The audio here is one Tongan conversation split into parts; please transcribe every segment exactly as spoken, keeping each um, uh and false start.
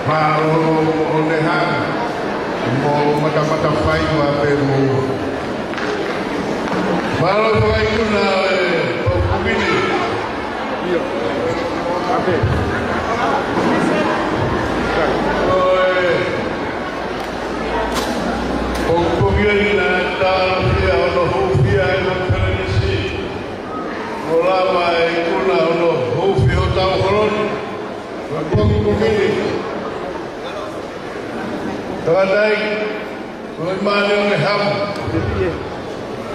Mālō ʻo ne hanga mo matamata fai wa pe mo. Mālō fai kuna e pōkumini. ʻIo. ʻApē. ʻOe. Pōkumini ʻoku na tālofia ʻo ne hūfia e konifelenisi. Mo lava e kuna ʻo ne hūfia hotau holo ni. Pōkumini. Tangataʻeiki, ko e mane ʻo ne hamu.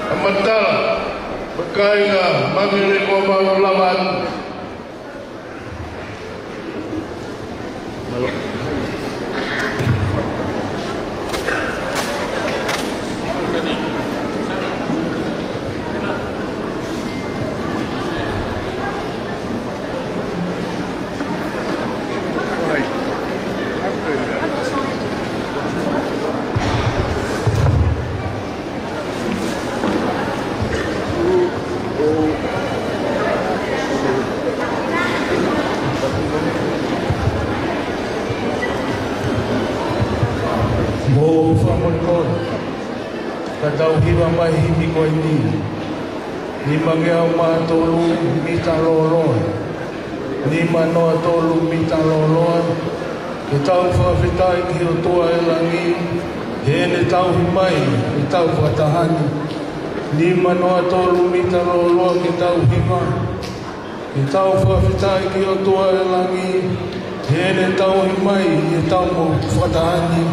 ʻA matala, makainga, mangele ko mau lava atu. Mou fakamolemole, ka tau hiva mai himi ko eni. Nima ngeau mā tolu mita lōloa. Nima noa tolu mita lōloa. Ke tau fakafetaʻi ki he ʻOtua ʻi langi, heʻene tauhi mai ʻetau fakataha ni. Nima noa tolu mita lōloa ke tau hiva. Ke tau fakafetaʻi ki he ʻOtua ʻi langi, heʻene tauhi mai ʻetau mo fakataha ni.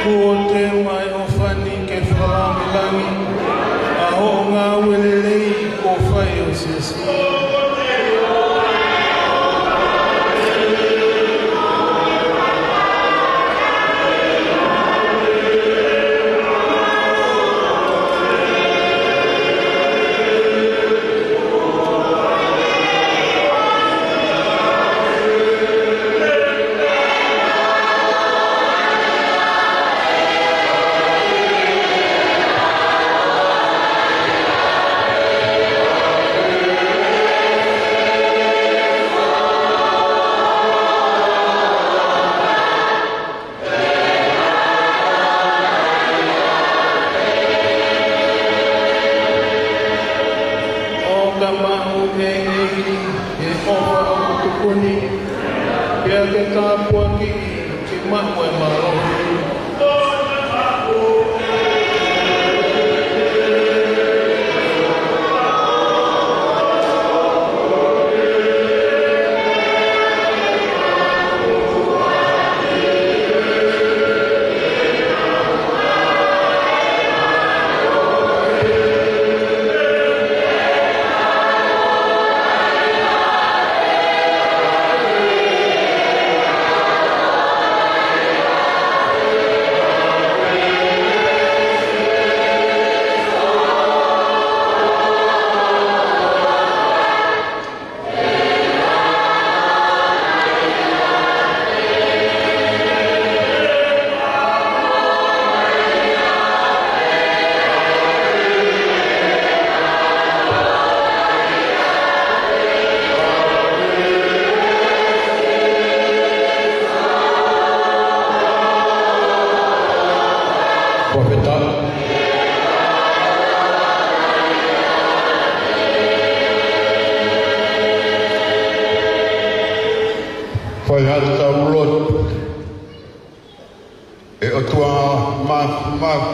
Kuo teʻema e ʻofa ni ke fakalaumālie ʻa hoʻo ngāue lelei kuo fai ʻo Sīsū. ʻOka maʻu ʻe he ʻEiki e ʻofa ʻoku tuku ni, pea ke tāpuakiʻi kimaua e mālohi. Fakafetaʻi. Fai haʻatau lotu. ʻE ʻOtua Māfimafi,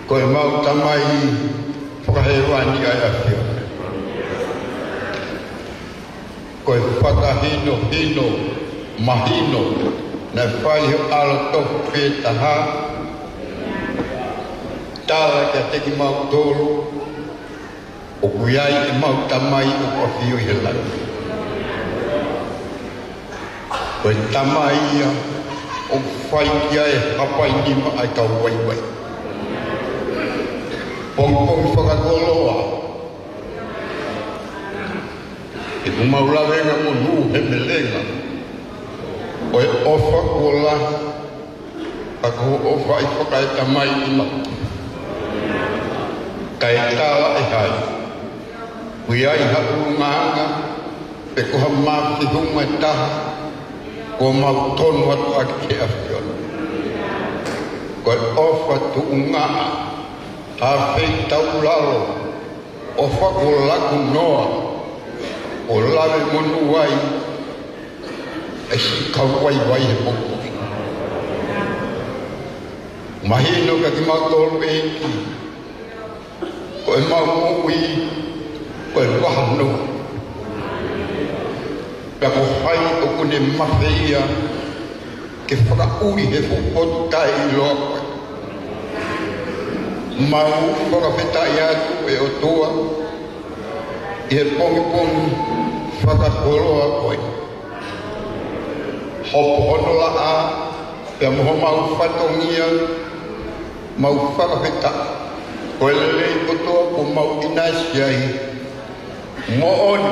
ko ʻemau Tamai fakahēvani ʻa e ʻAfiona. Ko e fakahinohino mahino Naʻe fai ʻe he ʻAlo tofu pē taha, tala kiate kimautolu, ʻoku ʻi ai ʻemau Tamai ʻoku ʻafio ʻi he langi. Ko e Tamai ia ʻoku fai ki ai e hapai nima ʻa e kau vaivai. Pongipongi fakakoloa, ʻoku mau lavenga monū he melenga ʻo e ʻofa kuo lahi, ka ko e ʻofa ʻi fakaetamai ʻi maku. Kae tala ʻe hai, ʻoku ʻi ai ha ʻulungaanga pe ko ha mafihuma ʻe taha kuo mau tonu atu ʻaki ki he ʻAfiona. Ko e ʻofa tuʻunga, ʻa e feitaulalo, ʻofa kuo laku noa, ʻo lave monū ai e siʻi kau vaivai he pongipongi. Mahino kiate kimautolu ʻEiki, ko ʻemau moʻui ko e vaha noa. Pea ko hai ʻoku ne mafeia ke fakaʻuli he fuʻu potu taʻeʻiloa ko ē? Mau fakafetaʻi atu, ʻe ʻOtua, ʻi he pongipongi fakakoloa ko ē. Hopo hono laʻā pea mo homau fatongia, mau fakafetaʻi. Ko e lelei kotoa kuo mau ʻinasi ai. Moʻoni,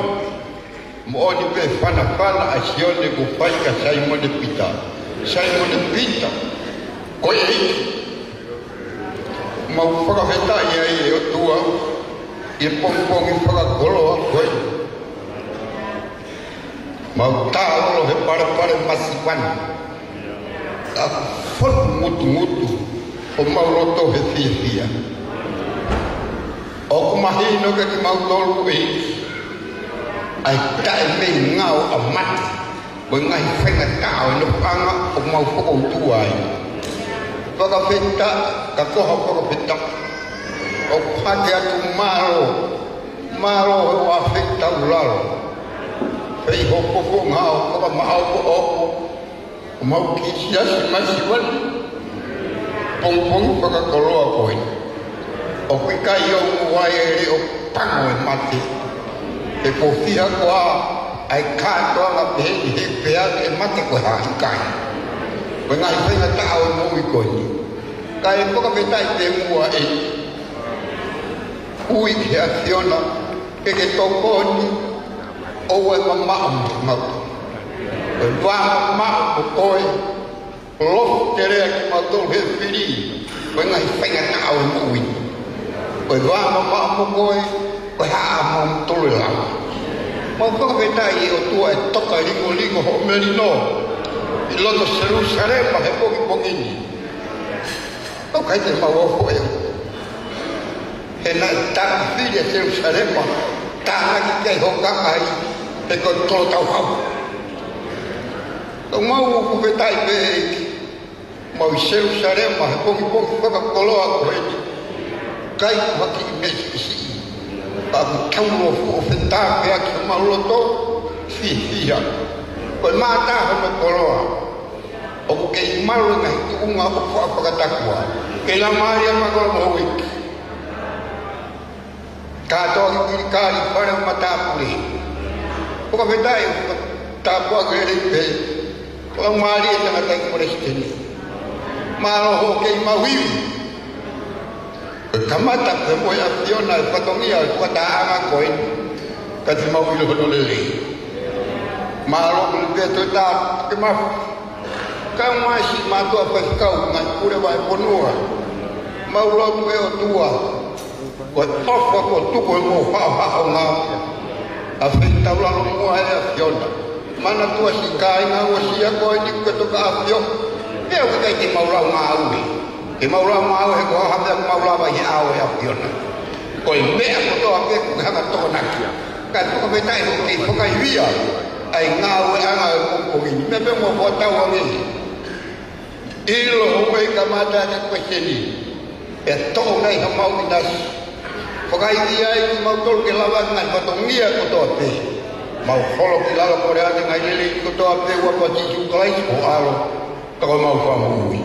moʻoni pē fanafana ʻa Sione kuo fai kia Saimone Pita. Saimone Pita, ko e ʻEiki. Mau fakafetaʻi ai, ʻe ʻOtua, ʻi he pongipongi fakakoloa ko ē. Mau tālolo he palepale masiva ni, ka fonu ngutungutu homau loto he fiefia. ʻOku mahino kiate kimautolu ʻEiki ʻa e taʻemeinao ʻa mate mo e ngaahi faingataʻa ʻo e nofoʻanga ʻoku mau fokoutua ai. Fakafetaʻi, ka ko ha fakafetaʻi ʻoku hake atu. Mālō, mālō he ʻofa feitaulalo. Fai ho fofonga ʻo fakamaʻopoʻopo homau kiʻi siasi masiva ni, pongipongi fakakoloa ko ē. ʻOku ʻikai ʻi hoʻo vaʻe e leʻo pango e mate. He ko e fiha koā ʻa e kātoanga pehē ni, he pehē ʻe mate ko e hā? ʻIkai. Ko e ngaahi faingataʻa ʻo e moʻui ko eni. Kae fakafetaʻi pē muʻa ʻEiki, ui ki he ʻAfiona ke ke tokoni, ʻoua ʻe mamaʻo mo kimautolu. Ko e vā mamaʻo mo koe, lofu tele ʻa kimautolu he fili, ko e ngaahi faingataʻa ʻo e moʻui. Ko e vā mamaʻo mo koe, ko e hā ʻa mautolu ʻe lava? Mau fakafetaʻi, ʻe ʻOtua, ʻe toka lingolingo hoʻo melino ʻi loto Selusalema he pongipongi ni. ʻOku ʻikai te mau ofo ʻe he naʻe taki fili ʻa Selusalema, tānaki ki ai ho kakai he ko e tolotau hau. Ka mau fakafetaʻi pē ʻEiki, mau ʻi Selusalema he pongipongi fakakoloa ko eni. ʻIkai ko ha kiʻi meʻa siʻisiʻi, ka ʻoku tau lofo ʻo fetaʻaki ʻaki homau loto fiefia. Ko e mātā hono koloa, ʻoku kei malu e ngaahi tuʻunga ʻoku faʻa fakatakua. Kei laumālie ʻa e mākolo mo houʻeiki. Kātoa ki Kilikali, fale ʻo matāpule. Fakafetaʻi, tāpuaki lelei pē. Laumālie e tangataʻeiki palesiteni. Mālō hoʻo kei maʻu ivi. Ke kamata pē mo e ʻAfiona e fatongia e fakatahaʻanga ko eni. Ka te mau ʻilo hono lelei. Mālō mo e pē toe tā ke mafu. Kau mai siʻi mātuʻa faifekau, ngaahi pule vahefonua. Mau lotu, ʻe ʻOtua, ko e ʻofa kuo tuku ʻe hoʻomou haʻohaʻonga, ʻa e feitaulalo muʻa ʻe ʻAfiona. Manatua siʻi kāinga ʻosi ia ko eni kuo ke toka ʻafio. Pea ʻoku ʻikai te mau lau ngāue. Te mau lau ngāue he ko e hā ha meʻa ʻoku mau lava ʻi he ʻao ʻo e ʻAfiona? Ko e meʻa kotoa pē ʻoku ke hanga ʻo tokonaki. Kae fakafetaʻi hoʻo kei fakaivia ʻa e ngāueʻanga ʻo e pongipongi ni. Meʻa pē mo e fua tau ange. ʻIlo hoʻomou kamata ʻaki e kuesiteni, pea toʻo mai homau ʻinasi. Fakaivia ai kimautolu ke lava e ngaahi fatongia kotoa pē. Mau holo ki lalo, kole atu e ngaahi lelei kotoa pē ʻi he huafa ʻo Sīsū Kalaisi ho ʻAlo. Toko mau fakamoʻui.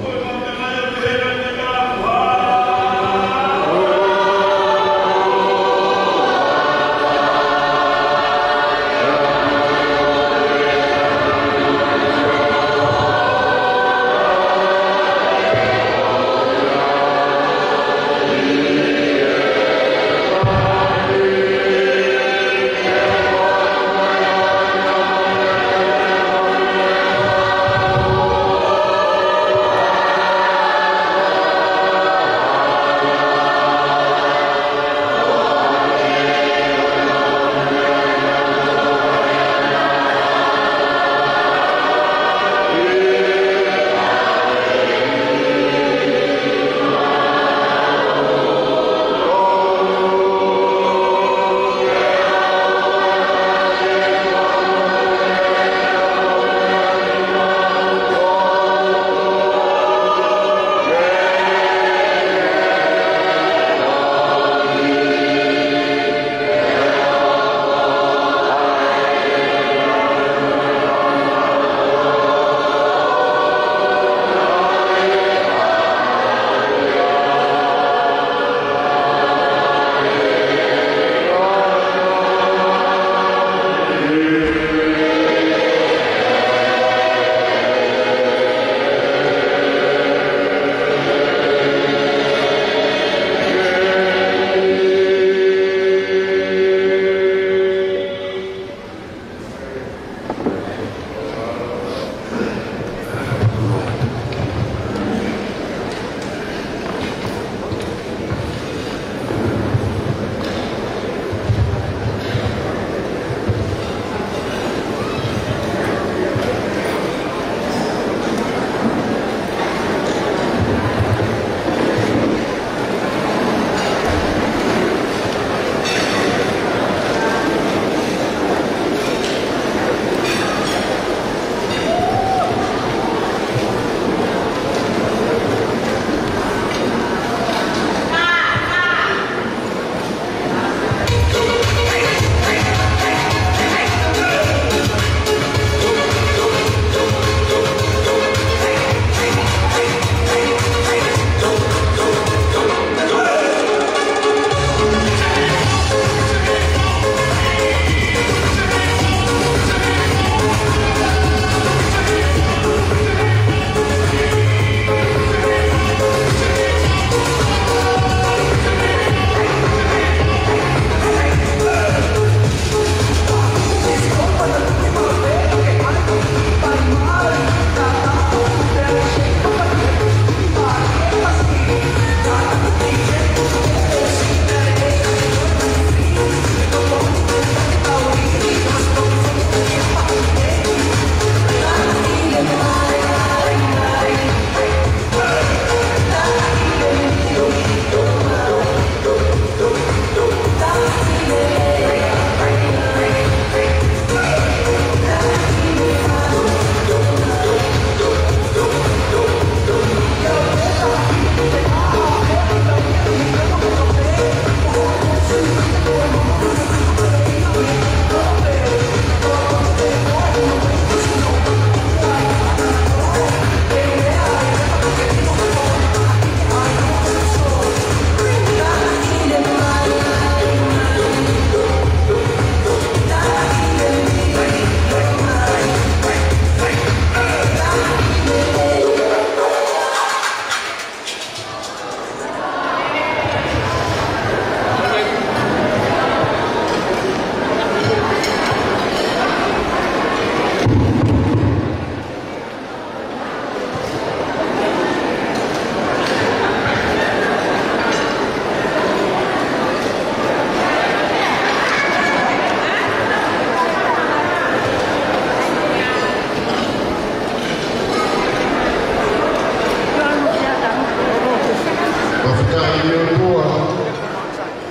Fakafetaʻi ʻi he ʻOtua,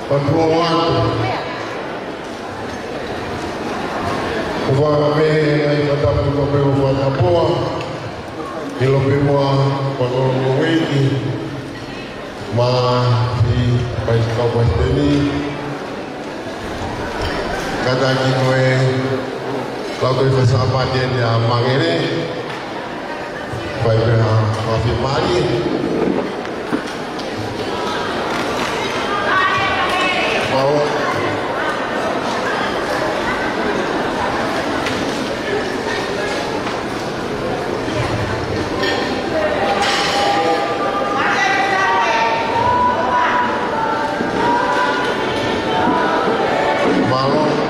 ʻOtua ʻoku ʻoatu. ʻOfa me ai matapu ko pe ʻofa tapoa. ʻIlo pē muʻa ʻa e Pangolo mo Ueiti. Mo e Faifekau Palesiteni. Kātaki ko e Lautohi Fakasaapati ʻa Mangele. Fai pē ha, ha fiemālie. Mālō. Mālō.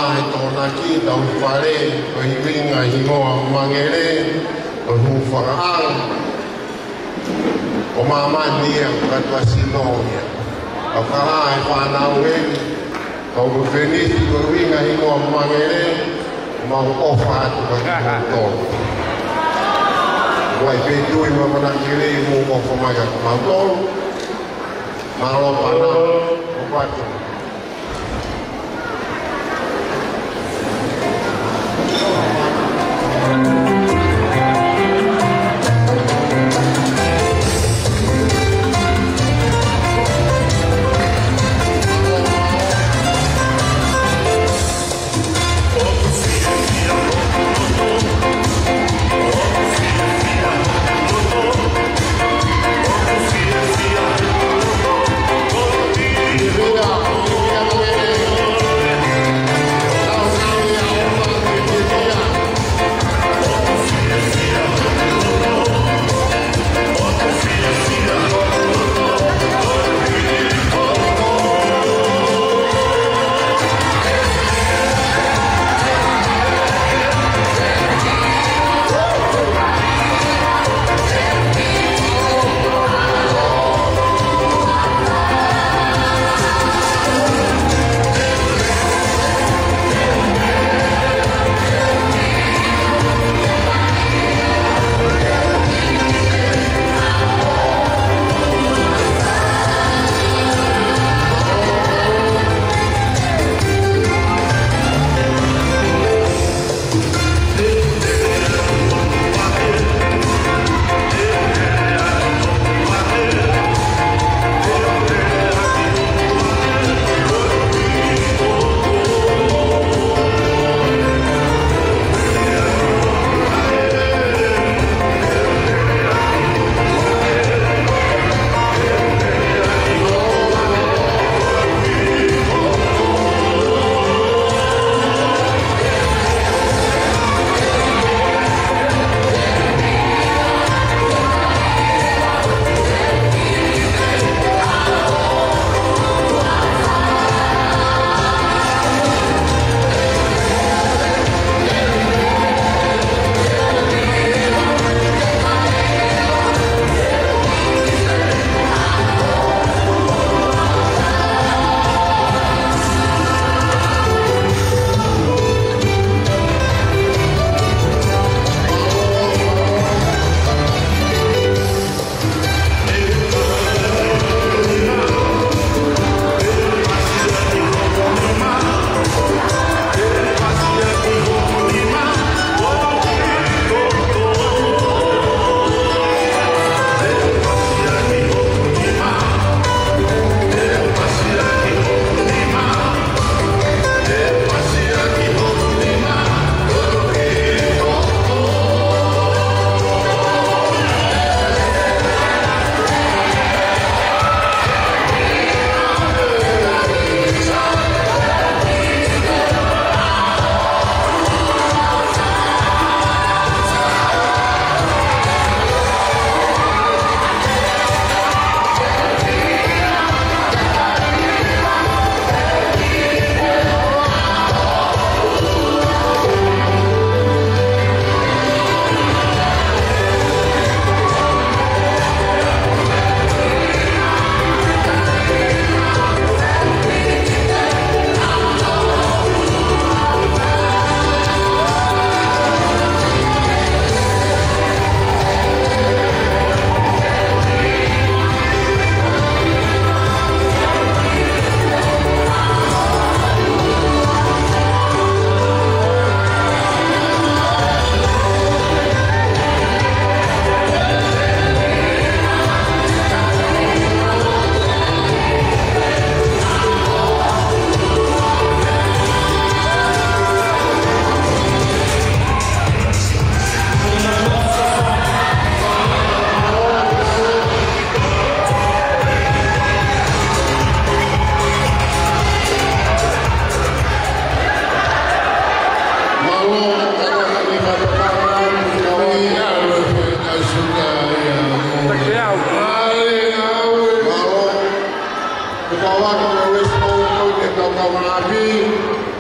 ʻa e Tokonaki, tau fale, ko e ivi ngaahi hingoa Mangele, ko e hū fakaʻau. Ko māmani ia, ko e katoa sino ia. Kau kala e fānau eni, kau ko Fenisi, ko e ivi ngaahi hingoa Mangele, mau ʻofa atu ka ki tolo. Vai pe tui ma mana kiri, mo ʻofa mai ka mau tolo. Mālō pana, ʻofa atu.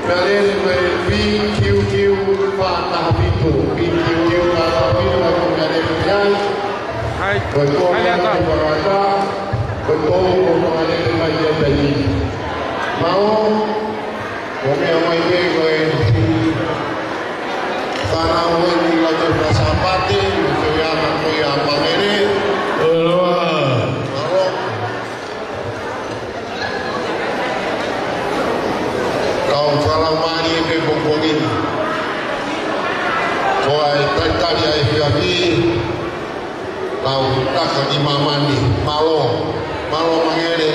Meʻalele ko e P Q Q fā taha fitu, P Q Q fā taha fitu, ko e meʻalele ko ia. Hai. Ko e kō Hai, meʻa Lata. Te whakata, ko e tō ko e meʻalele mai ia pē ni. Mālō, ko e meʻa mai pē ko e fānau eni ko e Pasapate, ko e fēfē ʻa e meʻa ko ia ʻa Mangere. Mālō. Mālō. Kau fakalaumālie pē pongipongi ni. Ko e talitali ʻa e efiafi. Kau taka ki māmani. Mālō. Mālō Mangere.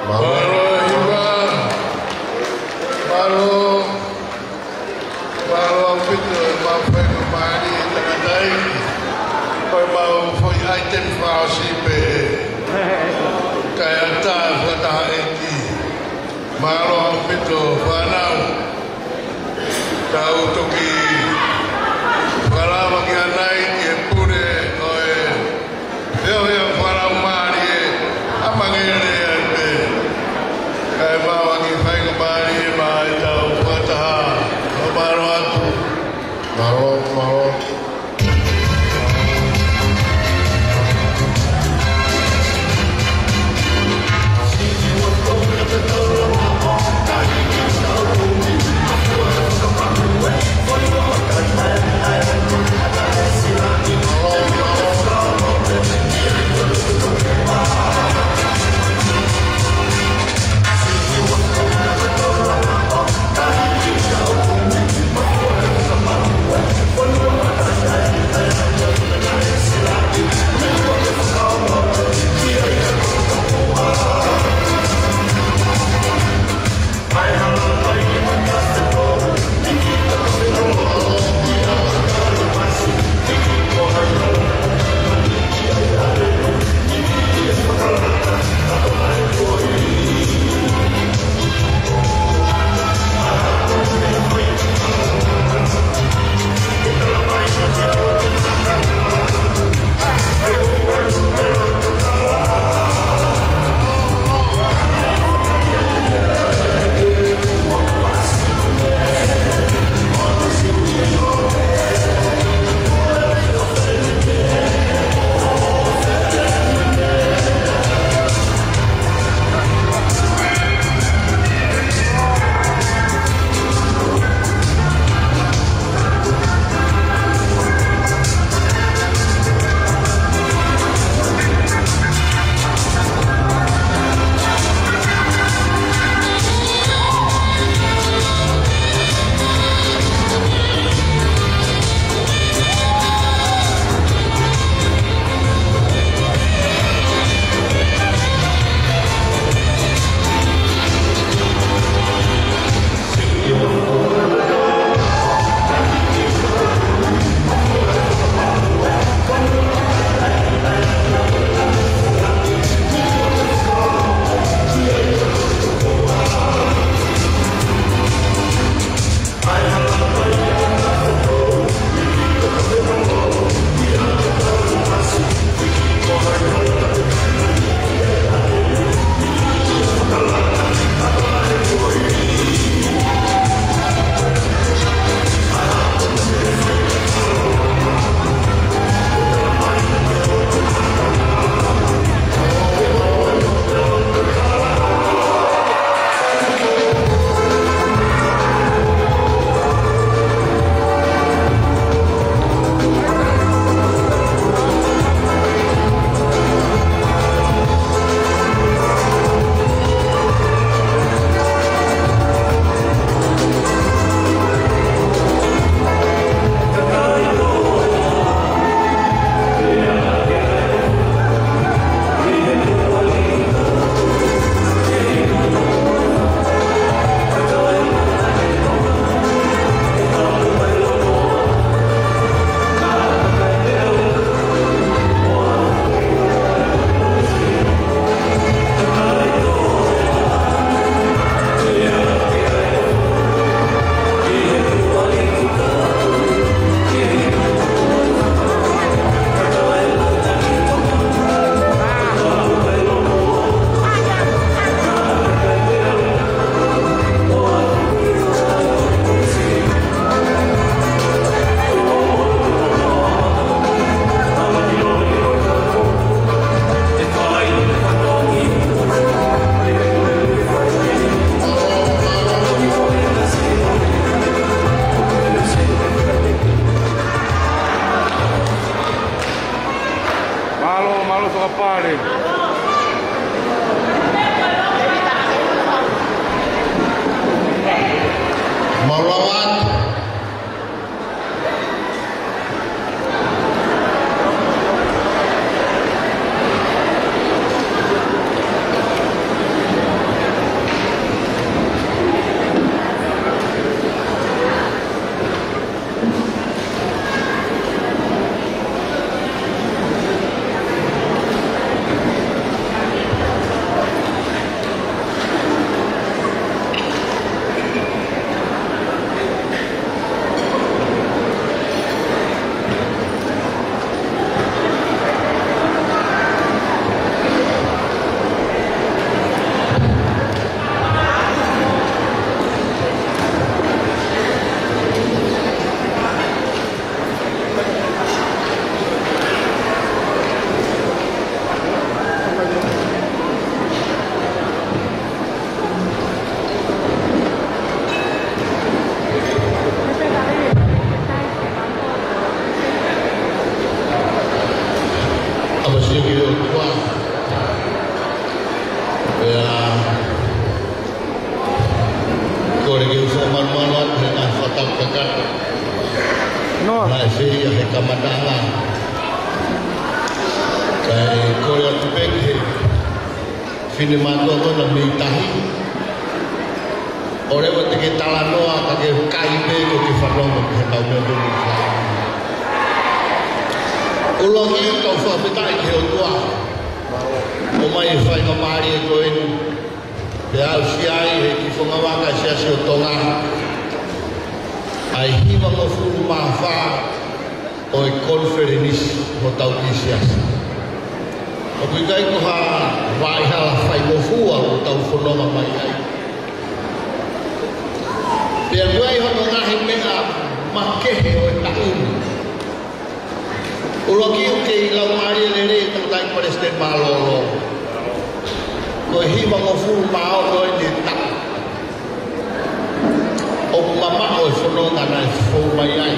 Mālō hiva. Mālō. Mālō ʻaupito e mau faingamālie tangataʻeiki. Ko e mau foʻi ʻaitemi fakaʻosi pē. Kae ʻatā e fakatahaʻeiki. Mālō ʻaupito fānau. Tau toki fakalava ki ʻanai ki he pule ʻo e feohi fakalaumālie ʻa Mangere ai pē. Kae mau ʻaki faingamālie mai tau fakataha. Mālō atu. Mālō, mālō. Mau lava atu. ʻApasio ki he ʻOtua. Pea kole ke u fakamalumalu atu he ngaahi fakatapu kakato. Noa. Naʻe feia he kamataʻanga. Kae kole atu pē ki he finemātuʻa ko ena mei tahi. ʻOua leva te ke talanoa ka ke kai pē ko e ke fanongo ki he kau meʻa ko eni. ʻUluaki, kau fakafetaʻi ki he ʻOtua. ʻOmai e faingamālie ko eni. Pea aʻusia ai he kiʻi fungavaka Siasi ʻo Tonga. ʻA e hivangofulu mā fā ʻo e konifelenisi hotau kiʻi siasi. ʻOku ʻikai ko ha vaʻa hala faingofua ʻoku tau fononga mai ai. Pea ʻoku ʻi ai hono ngaahi meʻa makehe ʻo e taʻu ni. ʻUluaki, ʻoku kei laumālie lelei e tangataʻeiki Palesiteni Mālōlō. Ko e hivangofulu mā ono ʻene taʻu. ʻOku mamaʻo e fononga naʻe fou mai ai.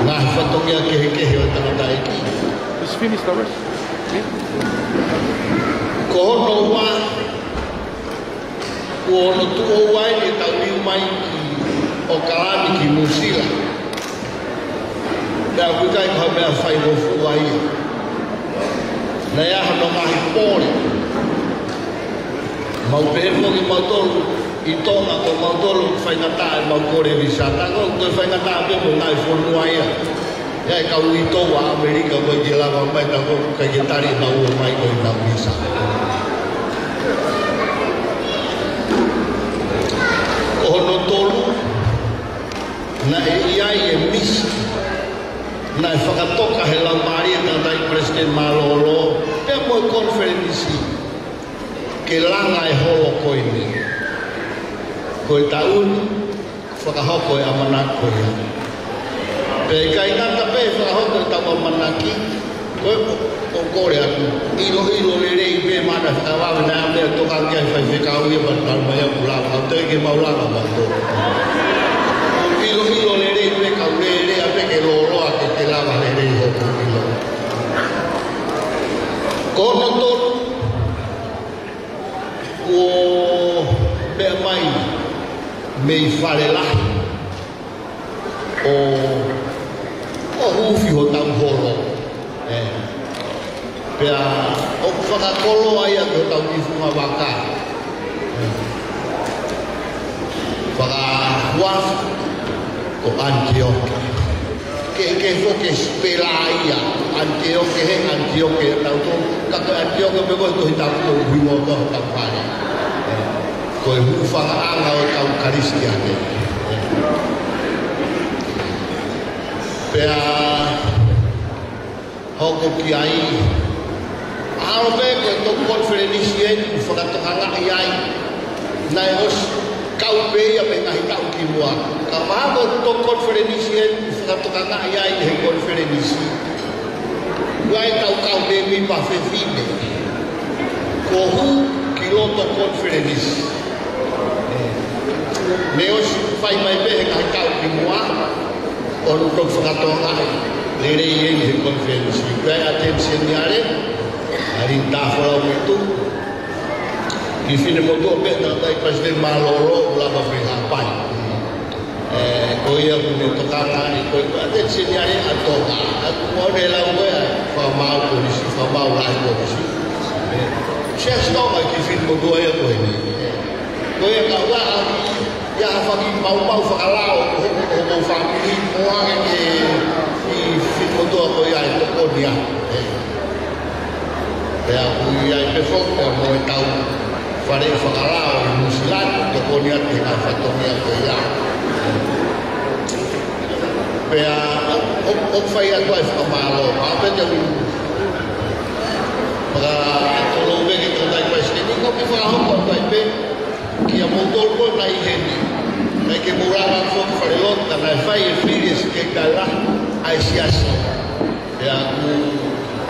Ngaahi fatongia kehekehe ʻo e tangataʻeiki. Just finish the rest. Yeah. Ko hono ua, kuo hono tuʻo ua ʻetau liu mai ki ʻOkalani ki Nuʻusila. Pea ʻoku ʻikai ko ha meʻa faingofua ia. Naʻe ʻi ai hono ngaahi pole. Mau pehē foki mautolu ʻi Tonga ko mautolu faingataʻa ʻemau kole visa. Tā ko e toe faingataʻa pē mo e ngaahi fonua ia. ʻI ai e kau uitou ʻa ʻAmelika ʻoku ʻikai ke lava mai, tā ko e ʻikai ke tali ʻenau ō mai ko ʻenau visa. Ko hono tolu, naʻe ʻi ai e misi naʻe fakatoka he Laumālie ʻo e Tangataʻeiki Palesiteni Mālōlō, pea mo e konifelenisi, ke langa e holo ko eni. Ko e taʻu ni, fakahoko e ʻamanaki ko ia. Pea ʻikai ngata pē he fakahoko ʻetau ʻamanaki, ko e ʻo, ʻo kole atu, ʻiloʻilo lelei pē maʻana fakavave naʻa mea toka ki ai faifekau ia, maʻu mai ʻoku lava, ʻoku teʻeki ke mau lava mautolu. ʻIloʻilo lelei pē kau lelei pē ke lōloa ke ke lava lelei hoku ʻilo. Ko hono tolu, kuo meʻa mai mei Falelahi ʻo, ʻo huufi hotau holo. ʻE. Pea ʻoku fakakoloa ia ki hotau kiʻi fungavaka. ʻE. Fakahuafa ko Antioke. Ke, ke foki e sipela ia, Antioke he Antioke tautolu, ka ko Antioke pē ko e tohi tapu ʻoku hingoa ko hotau fale. Ko e hūfangaʻanga ʻo e kau Kalisitiane. Pea hoko ki ai. ʻAho pē ko e toki konifelenisi eni ʻoku fakatokangaʻi ai. Naʻe ʻosi kau pē ia mei he ngaahi taʻu kimuʻa. Ka mahalo ko e toki konifelenisi eni ʻoku fakatokangaʻi ai he konifelenisi. ʻOku ʻi ai ʻetau kau mēmipa fefine kuo hū ki loto konifelenisi. Naʻe ʻosi fai mai pē he ngaahi taʻu kimuʻa. ʻO toki fakatokangaʻi lelei eni he konifelenisi. Ko e ʻateni seniale, ʻa Hinta folau mitu. Kiʻi finemotuʻa pē, tangataʻeiki palesiteni mālōlō, ʻoku lava pē Haʻapai. Ē, ko ia ʻoku ne tokanga ʻi ko e, ko e ʻAteni Seniale ʻa Tonga. ʻA ia ʻoku ne lau ko e fakamaau polisi, fakamaau lahi polisi. Ē, Siasi Tonga, kiʻi finemotuʻa ia ko eni. Ē, ko ia ka ua ʻa ia ha faki maumau fakalao ʻo, ʻo, ʻo, ʻo fāmili, ʻo ange ke kiʻi finemotuʻa ko ia ʻe tokoni atu. Ē. Pea ʻoku ʻi ai pē foki pea mo ʻetau fale fakalao ʻi Nuʻusila, tokoni atu he ngaahi fatongia ko ia. Pea ʻo, ʻo, ʻoku fai atu ai fakamālō, pea pē te u fakatolou pē ki he tangataʻeiki palesiteni, ko e kiʻi fakahoko atu ai pē, kia moutolu ko ē naʻe ʻi heni. Naʻe ʻikai ke mou lava foki ki falelotu, ka naʻe fai e fili ʻe he Sekelitali Lahi ʻa e Siasi. Pea ʻoku,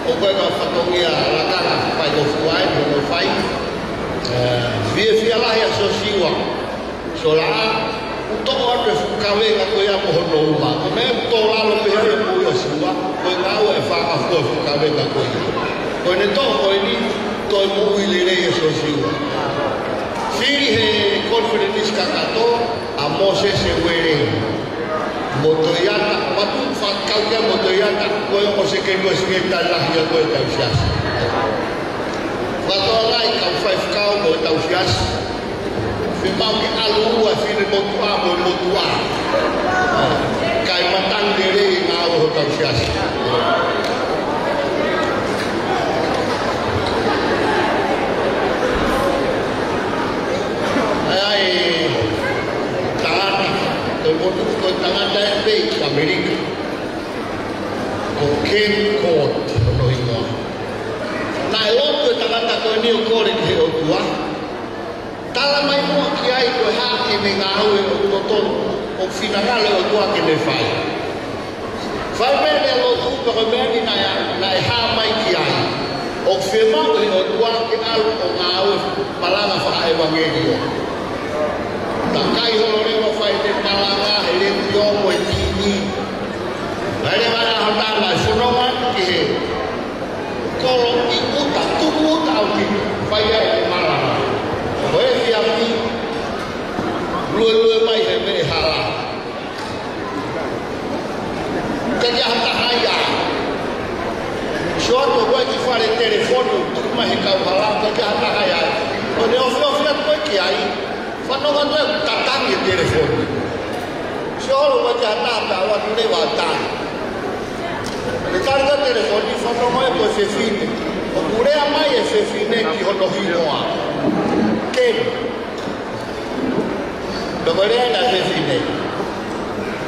ʻoku ʻi ai e kau fatongia lakanga faingofua ʻi hono fai. Ē, fiefia lahi ʻa Siosiua Solaʻa, ʻoku toʻo atu e fuʻu kavenga ko ia mo hono uma. Ko e meʻa ʻoku tō lalo pē ai e moʻui ʻa Siosiua, ko e ngāue ʻa e fanga fua fuʻu kavenga ko ia. Ko ʻene toʻo ko eni, toe moʻui lelei ʻa Siosiua. Fili he konifelenisi kakato ʻa Mōsese Ueleni. Mo Toiana, Matu Fakau kia mo Toiana, ko e ongo sekelitali lahi ia ko ē ʻetau Siasi. Fakatokanga ki he kau faifekau ʻo ʻetau Siasi. Fiemaʻu ke ʻalu ua finemotuʻa mo e motuʻa. Kae matangi lelei e ngāue hotau Siasi. ʻA ia, ʻa e tangata, ko e motu, ko e tangata ʻe pē ʻi ʻAmelika. Ko Ken Court hono hingoa. Naʻe lotu e tangata ko eni ʻo kole ki he ʻOtua. Tala mai muʻa ki ai ko e hā ʻene ngāue ʻoku totonu, ʻoku finangalo e ʻOtua ke ne fai. Fai pē ʻene lotu pea ko e meʻa ni naʻe, naʻe hā mai ki ai. ʻOku fiemaʻu ʻe he ʻOtua ke ʻalu ʻo ngāue malanga fakaʻevangeliō. Takai holo leva fai ʻene malanga he letiō mo e TV. Naʻe leva ʻi ha taimi naʻe fononga ki he kolo ʻi ʻuta, tuku ʻuta ʻaupito, fai ai e malanga. Ko e efiafi, luelue mai he veʻe hala. ʻIkai ke ʻi ai ha taha ia. Sio atu ko e kiʻi fale telefoni, tuku mai he kauhala, ʻikai ke ʻi ai ha taha ia. Ko ʻene ofiofi atu ko ē ki ai, fanongo atu ʻoku tatangi e telefoni. Sio holo ko e ʻikai ke ʻi ai ha taha, pea ʻalu atu leva ʻo tali. ʻE tali ko ē e telefoni, fanongo ē ko e fefine. ʻOku lea mai e fefine ki hono hingoa. Keni. Pea ko e lea ena e fefine.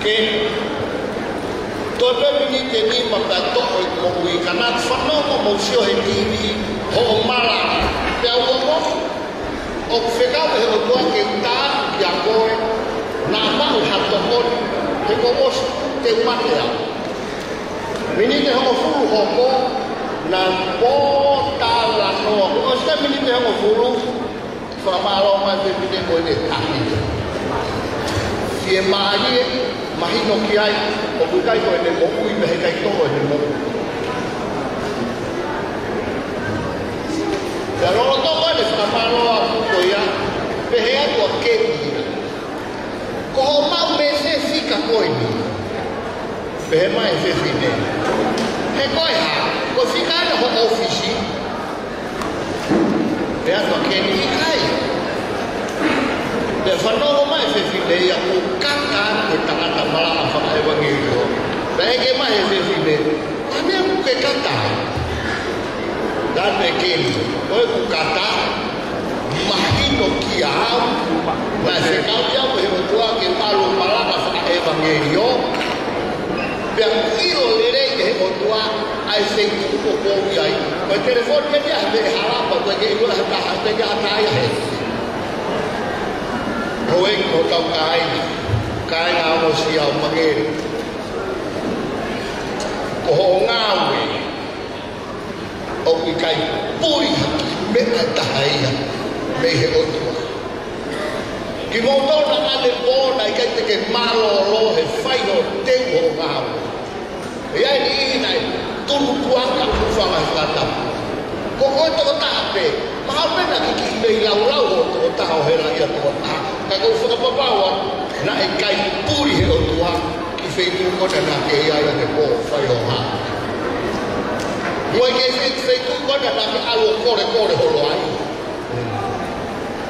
Keni. Toe pē miniti ʻe nima pea toʻo ʻeku moʻui, ka naʻá ku fanongo mo sio he TV hoʻo malanga. Pea u ongoʻi ʻoku fekau ʻe he ʻOtua ke u tā atu kia koe, naʻa maʻu ha tokoni, he kuo ʻosi te u mate au. Miniti ʻe hongofulu hoko, naʻá ku pōtalanoa. Kuo ʻosi e miniti ʻe hongofulu, fakamālō mai e fefine mo ʻene tahi. Fiemālie, mahino ki ai, ʻoku ʻikai ko ʻene moʻui, pea heʻikai toʻo ʻene moʻui. Pea lolotonga ʻene fakamālō atu ko ia, pehē atu ʻa Keni ia, ko hoʻo maʻu mei fē fika ko eni? Pehē mai e fefine, he ko e hā, ko e fika ena hoʻo ʻōfisi? Pehē atu ʻa Keni, ʻikai. Pea fanongo mai e fefine ia ʻoku kaka atu e tangata malanga fakaʻevangeliō. Pea ʻeke mai e fefine, ko e hā e meʻa ʻokú ke kata ai? Tala atu ʻe Keni, ko ʻeku kata, mahino kiate au, naʻe fekau au ʻe he ʻOtua ke u ʻalu ʻo malanga fakaʻevangeliō. Pea ʻoku ʻilo lelei ʻe he ʻOtua ʻa e feituʻu ʻoku ou ʻi ai. Ko e telefoni eni ia he veʻe hala pea ʻoku ʻikai ke ʻilo ʻe ha taha, ʻoku ʻikai ke ʻi ai ha taha ia he. Houʻeiki mo hotau kāinga, kāinga ʻo Siaʻau Mangere. Ko hoʻo ngāue ʻoku ʻikai puli ha kiʻi meʻa ʻe taha ia mei he ʻOtua. Kimoutolu naʻa ne pō naʻe ʻikai te ke mālōlō he fai hoʻo teu hoʻo ngāue. ʻE ʻi ai e niʻihi naʻe tunu puaka ʻo fanga he fakatapu. Ko koe tokotaha pē, mahalo pē naʻa ke kiʻi mei laulau hoʻo tokotaha ʻo hela ia tokotaha. Ka ʻoku ou fakapapau atu, naʻe ʻikai puli he ʻOtua ki he feituʻu ko ena naʻa ke ʻi ai ʻanepō ʻo fai hoʻo hā. Mo e kei fei-, feituʻu ko ena naʻa ke ʻalu ʻo kolekole holo ai.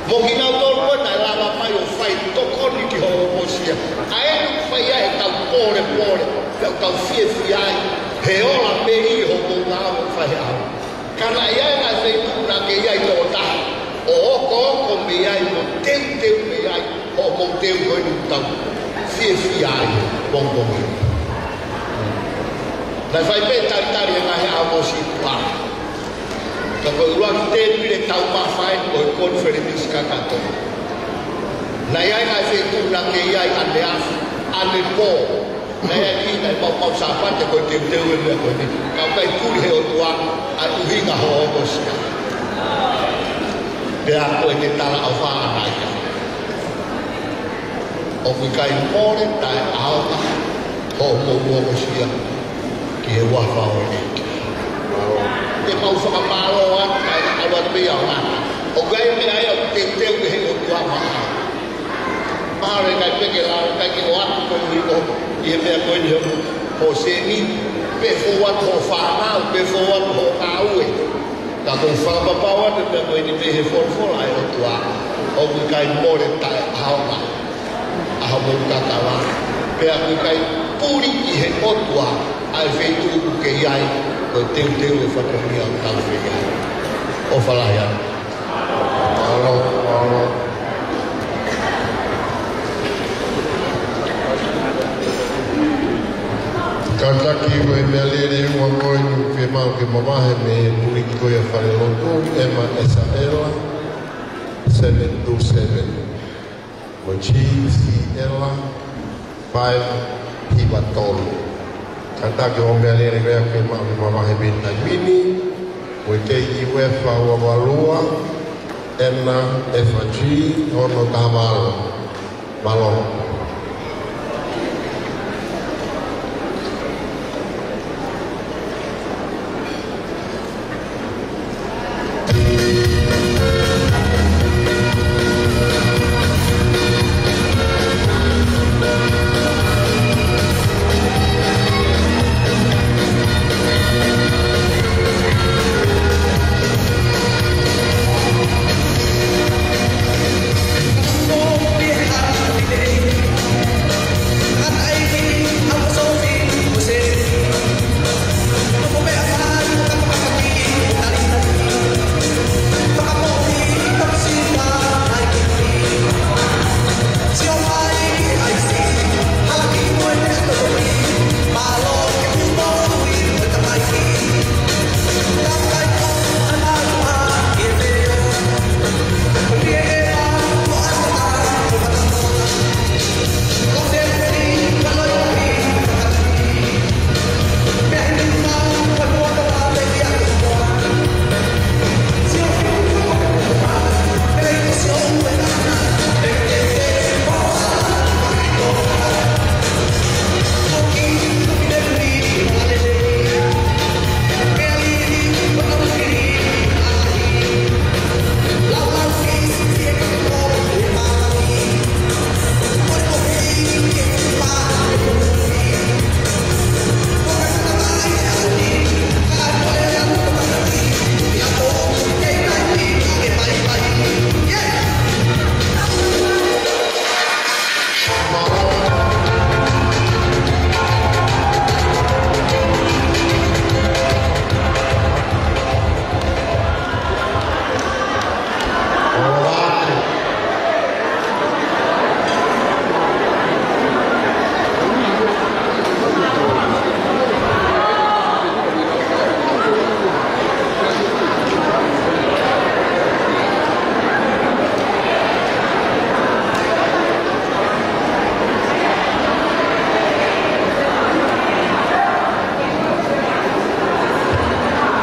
Mo kinautolu ko ē naʻe lava mai ʻo fai tokoni ki hoʻo ongosia. ʻA ē naʻe fai ai ʻetau polepole, ʻetau fiefia ai, he ola pē ʻi hoʻomou ngāue ʻoku fai he ʻaho. Ka naʻe ʻi ai e ngaahi feituʻu naʻa ke ʻi ai tokotaha, ʻo okooko mei ai, mo teuteu mei ai, hoʻomou teu ko eni ʻoku tau fiefia ai, pongipongi. Naʻe fai pē talitali e ngaahi ʻaho mo e sīpinga. Ka ko e ʻuluaki tēpile taumafa eni ʻo e konifelenisi kakato. Naʻe ʻi ai e ngaahi feituʻu naʻa ke ʻi ai ʻaneafi, ʻanepō. Naʻe ʻi ai e kiʻi maumau Sāpate ko e teuteu e meʻa ko eni. Ka ʻoku ʻikai puli he ʻOtua ʻa e ʻuhinga hoʻo ongosia. Pea ko e ke talaʻofa ʻana ia. ʻOku ʻikai mole taʻeʻaonga hoʻomou ongosia ki he huafa ʻo e ʻEiki. Te mau fakamālō atu, kae ʻalu atu pē ia ʻo ngata. ʻOku ʻi ai e meʻa ia ʻoku teuteu ʻe he ʻOtua maʻau. Mahalo ʻikai pē ke lava, ʻikai ke ʻoatu koe ʻi hoʻo, ʻi he meʻa ko eni hoʻo, hoʻo sēniti, pe fou atu hoʻo fānau, pe fou atu hoʻo ngāue. Ka ʻoku ou fakapapau atu pē ko eni mei he folofola ʻa e ʻOtua, ʻoku ʻikai mole taʻeʻaonga ʻa hoʻomou kakava, pea ʻoku ʻikai puli ʻe he ʻOtua ʻa e feituʻu ʻoku ke ʻi ai, ko e teuteu e fatongia ʻoku tau fai ai. ʻOfa lahi atu. Mālō, mālō. Kātaki mo e meʻalele ʻe ua ko eni ʻoku fiemaʻu ke mavahe mei he puliki ko ia Falelotu, Emma Esaela, seven two seven. Mo G C L, five hiva tolu. Kātaki ʻo meʻalele ko ia ke ma-, ke mavahe mei taimi ni, mo e K U F ua valu ua, N F G ono taha valu. Mālō.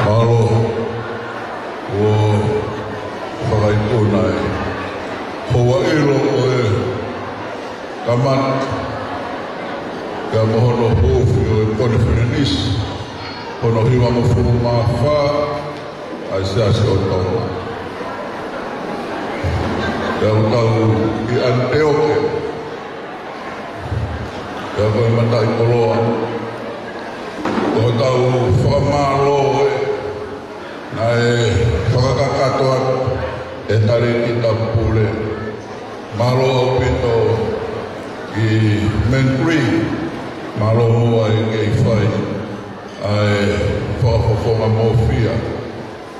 Mālō, ʻo fakaikuna e houa ʻilo ʻo e kamata, pea mo hono huufi ʻo e konifelenisi, hono hivangofulu mā fā, ʻa e Siasi ʻo Tonga. Pea ʻoku tau ʻi ʻAniteoke, pea ko e mataʻikoloa, ko hotau fakamālō ē, naʻe fakakakato atu ʻe he Talēkita Pule. Mālō ʻaupito ki Mengri, mālō muʻa e kei fai ʻa e fakafofonga mōfia,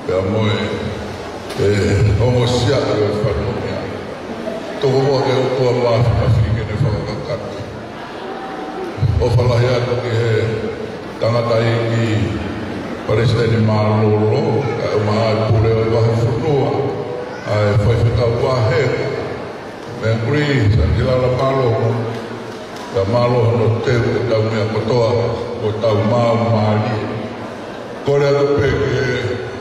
pea mo e, e ongosia ʻo e fatongia. Tuku muʻa ke ʻOtua Māfimafi ke ne fakakakato. ʻOfa lahi atu ki he tangataʻeiki Palesiteni Mālōlō, kae ʻumaʻā e pule ʻo e vahefonua, ʻa e faifekau vāhenga, Mengri, Sanilala, mālō. Pea mālō hono teu ʻetau meʻa kotoa, ʻo tau maau mālie. Kole atu pē ki he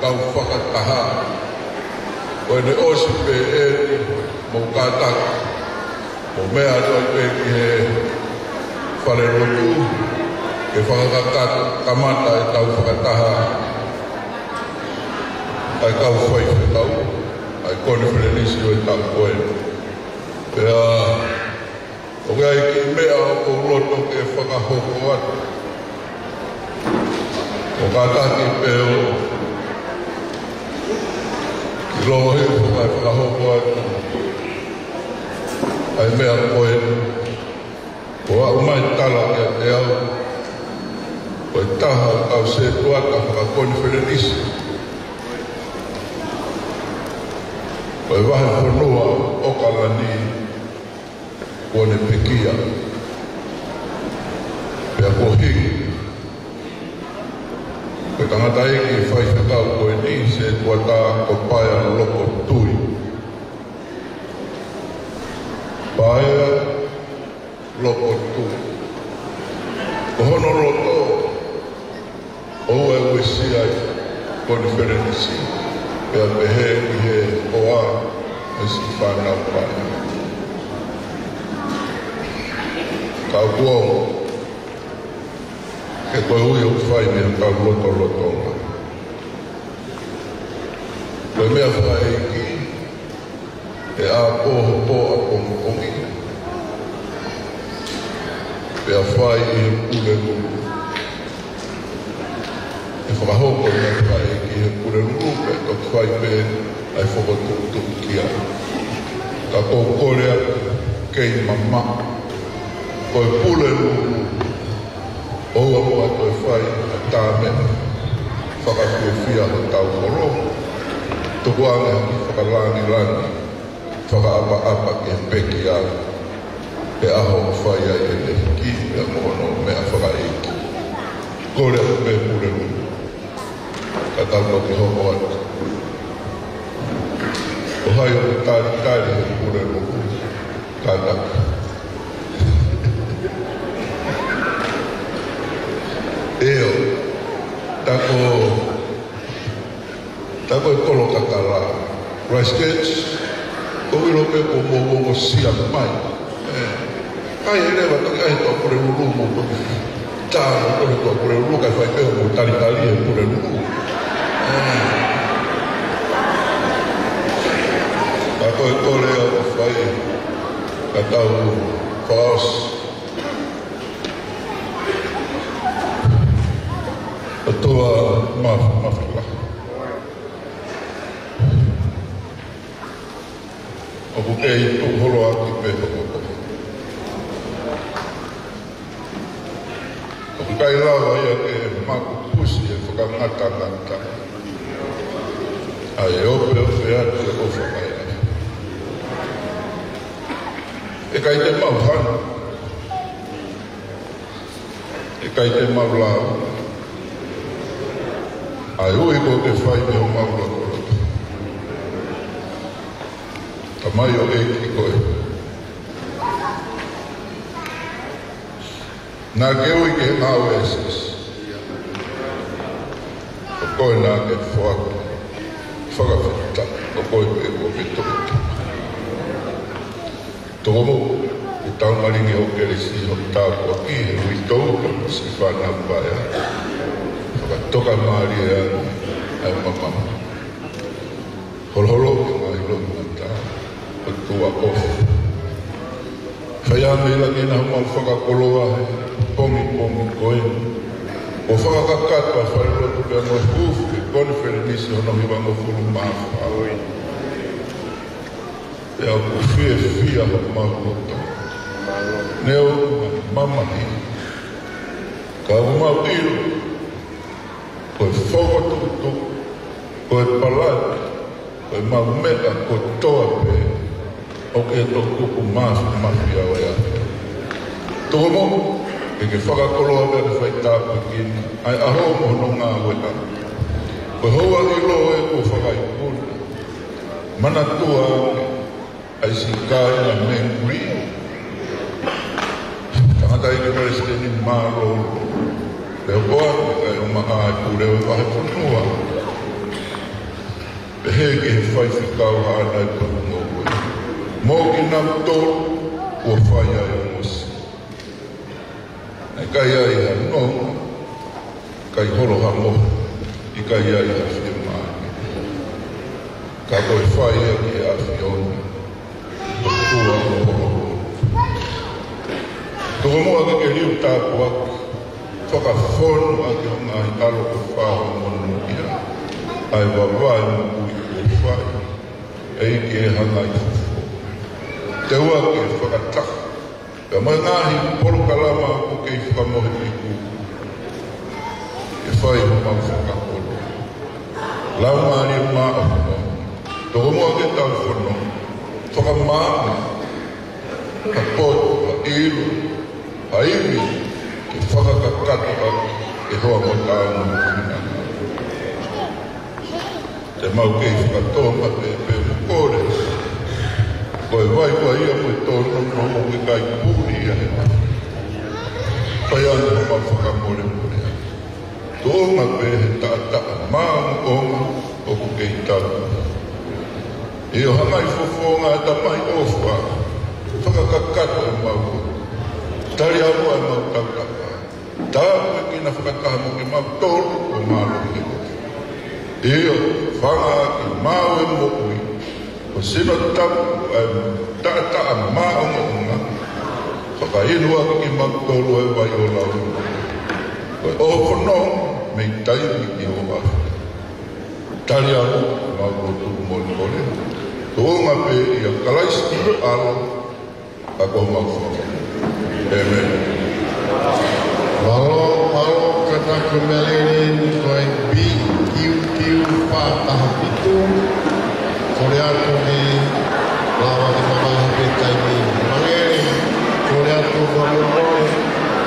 kau fakataha, ko ʻene ʻosi pē eni, mou kātaki, mou meʻa atu ai pē ki he falelotu, ke fakakakato, kamata ʻetau fakataha ʻa e kau faifekau, ʻa e konifelenisi ʻo e taʻu ko eni. Pea ʻoku ʻi ai e kiʻi meʻa ʻoku ou loto ke fakahoko atu. ʻOku kātaki pē ʻo kiʻi lolotonga fakahoko atu ʻa e meʻa ko ē. Kuo aʻu mai e tala kiate au, ko e taha ʻo e kau sētuata fakakonifelenisi ʻo e vahefonua ʻo ʻAokalani, kuo ne pekia. Pea kuo hiki. Ko e tangataʻeiki faifekau ko eni, sētuata ko Paea Lokotui. Paea Lokotui. Ko hono loto, ʻoua ʻe uesia e konifelenisi, pea pehē ki he hoa ʻo e siʻi fānau Paea. Ka ʻoku ou, he ko e ui ʻoku fai mei he kau lotolotonga. Ko e meʻa fakaʻeiki, ʻe ʻapō hoʻo pō ʻapongipongi, pea fai ʻi he Pulelulu. ʻE fakahoko e meʻa fakaʻeiki he Pulelulu, pea toki fai pē ʻa e fokotuʻutuʻu kia. Ka ʻoku ou kole atu ke mamaʻo, ko e Pulelulu, ʻoua muʻa toe fai ha tā meʻa fakafiefia hotau holo. Tukuange ha kiʻi fakalāngilangi, fakaʻapaʻapa ki he pekia, he ʻaho ʻoku fai ai ʻene hiki, pea mo hono meʻa fakaʻeiki. Kole atu pē Pulelulu, ka tau toki hoko atu. Ko hai ʻoku talitali he Pulelulu, kātaki. ʻIo, ta ko, ta ko e kolo kakala. Christchurch, ʻoku ou ʻilo pē kuo mou ongosia mai. ʻE, ʻai he leva toki ʻai e Tuʻapulelulu mo toki tā mo toki Tuʻapulelulu, kae fai pē hoʻomou talitali he Pulelulu. ʻE. Ta ko e kole ʻoku fai, ka tau fakaʻosi. ʻOtua Māfimafi lahi, ʻoku kei tuʻu holo ʻaki pē hoʻo ʻofa. ʻOku ʻikai lava ia ke makupusi e fakangatangata, ʻa e opeope atu e ʻofa mai. ʻE ʻikai te mau hanu, ʻe ʻikai te mau lau, ʻa e ui kuo ke fai mei homau loto. Tamai ʻo e ʻEiki ko e, naʻa ke ui ki he ngāue ʻa e siasi, ko koe naʻa ke foaki fakafetaʻi, ko koe pē kuo ke toki. Tokomo, ke tau malingi hoʻo kelesi, hoʻo tāpuaki, he uitou, ko e siʻi fānau Paea. Fakatoka mālie ange ʻa e mamahi. Holoholo ki he ngaahi loto mata, ʻOtua ʻofa. Fai ʻa e meʻa ke na mau fakakoloa he pongipongi ko eni. ʻO fakakakato ʻa e falelotu pea mo e fuʻu konifelenisi hono hivangofulu mā fā. Pea ʻoku fiefia homau loto. Neongo e mamahi, ka ʻoku mau ʻilo ko e fokotuʻutuʻu, ko e palani, ko e mau meʻa kotoa pē ʻoku ke toku kupu mafi mafi au ʻe au. Tokomoʻo ke ke fakakoloa pea ke fai tāpuekina ʻa e ʻaho mo hono ngāueʻaki. Ko e houa ʻilo ē kuo fakaikuna. Manatua ange ʻa e siʻi kāinga Mengui, tangataʻeiki palesiteni mālōlō, pea ʻoku ʻi ai ʻa e ʻumaʻā ʻa e pule ʻo e vahefonua. Pehē ki he faifekau Haʻanai Pāngoue, mo kinautolu kuo fai ai ʻa e ongosia. ʻIkai ai ha nonga, ʻikai holo ha mohe, ʻikai ai ha fiemālie. Ka ko e fai ia ki he ʻAfiona, ʻOtua ʻofa. Tokomoʻo ke ke liu tāpuaki, fakafonu ʻaki ho ngaahi ʻaloʻofa ʻo e monūʻia ʻa e vavae moʻui kuo fai, ʻEiki ʻe Hangaifofonga. Te u ʻoatu e fakataha pea mo e ngaahi polokalama ʻoku kei fakamohe iku ke fai homau fakakoloa. Laumālie Māʻoniʻoni, tokomoʻo ke tau fononga, fakamaama ha poto, ha ʻilo, ha ivi ke fakakakato ʻaki e hoa mo taau mo e finangalo. Te mau kei fakatōmapeʻe pē mo kole, ko e vaivai ia mo e tōnounou ʻoku ʻikai puli ia he ʻaho. Fai ange homau fakamolemole. Tuʻunga pē he taʻataʻa māʻongoʻonga ʻoku kei tau. ʻIo, Hangaifofonga, Tamai ʻofa, fakakakato ʻemau, tali ʻa ʻemau tautapa. Tāpuekina fakataha mo kimautolu ʻoku mālohi he ʻofa. ʻIo, fakaʻaongaʻi maʻu e moʻui, ko e sino tapu ʻa e taʻataʻa māʻongoʻonga. Fakainu ʻaki kimautolu ʻa e vai ʻo e lau. Ko e ʻofa fononga mei taimi ki he ʻofa. Tali ʻemau lotu mo e kole. Tuʻunga pē ʻia Kalaisi ko ho ʻAlo, ka ko homau Fakamoʻui. ʻĒmeni. Mālō, mālō, kātaki Meleni, ko e B Q Q fā taha fitu. Kole atu ke lava ke mamahi pē taimi. Mālō, kole atu, mālō, mālō.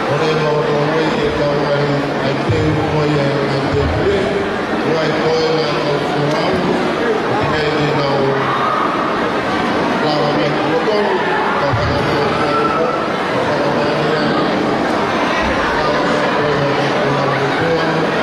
Kole atu, mālō, e tau ai, ai te u koi, ai te u koi. Ua i koe na kau kuau, ʻo pika i te nau lava mai kuo tonu, ka whakatau kuo tonu, ka whakatau ia, ka whakatau ia, ka whakatau ia.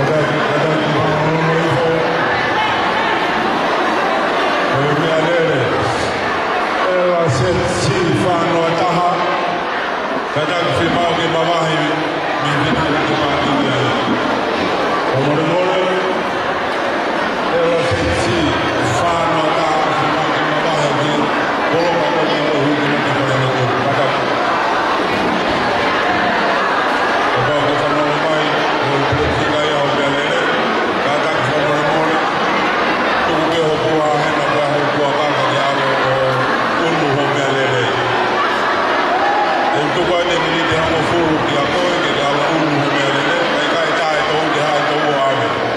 Kātaki, kātaki, mālō ifo. Ko e meʻalele. L Z C fā noa taha. Kātaki fiemaʻu ke mavahe mei he fefine ke mavahe ai. Fakamolemole. L Z C fā noa taha, fiemaʻu ke mavahe mei he koloka ko ia ʻo e hū ki he mate fale lotu. Kātaki. Kapau ʻoku fanongo mai, ʻoku ou pulekika ia ʻo meʻalele, kātaki fakamolemole, tuku pē ho pua hena pea ho pua kaka ke ʻalu ʻo ʻunu ho meʻalele. ʻE tuku ai e miniti hongofulu kia koe ke ke ʻalu ʻo ʻunu ho meʻalele, kae ʻikai tae tou ke hae tou ʻo ʻave.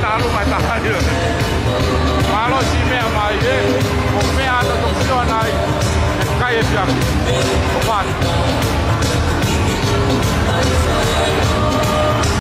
Talu mai taha ia. Mālō siʻi meʻa mai ē. Ko e meʻa ʻa e toki sio ʻanai. ʻE kai e fiafi. ʻOfa atu.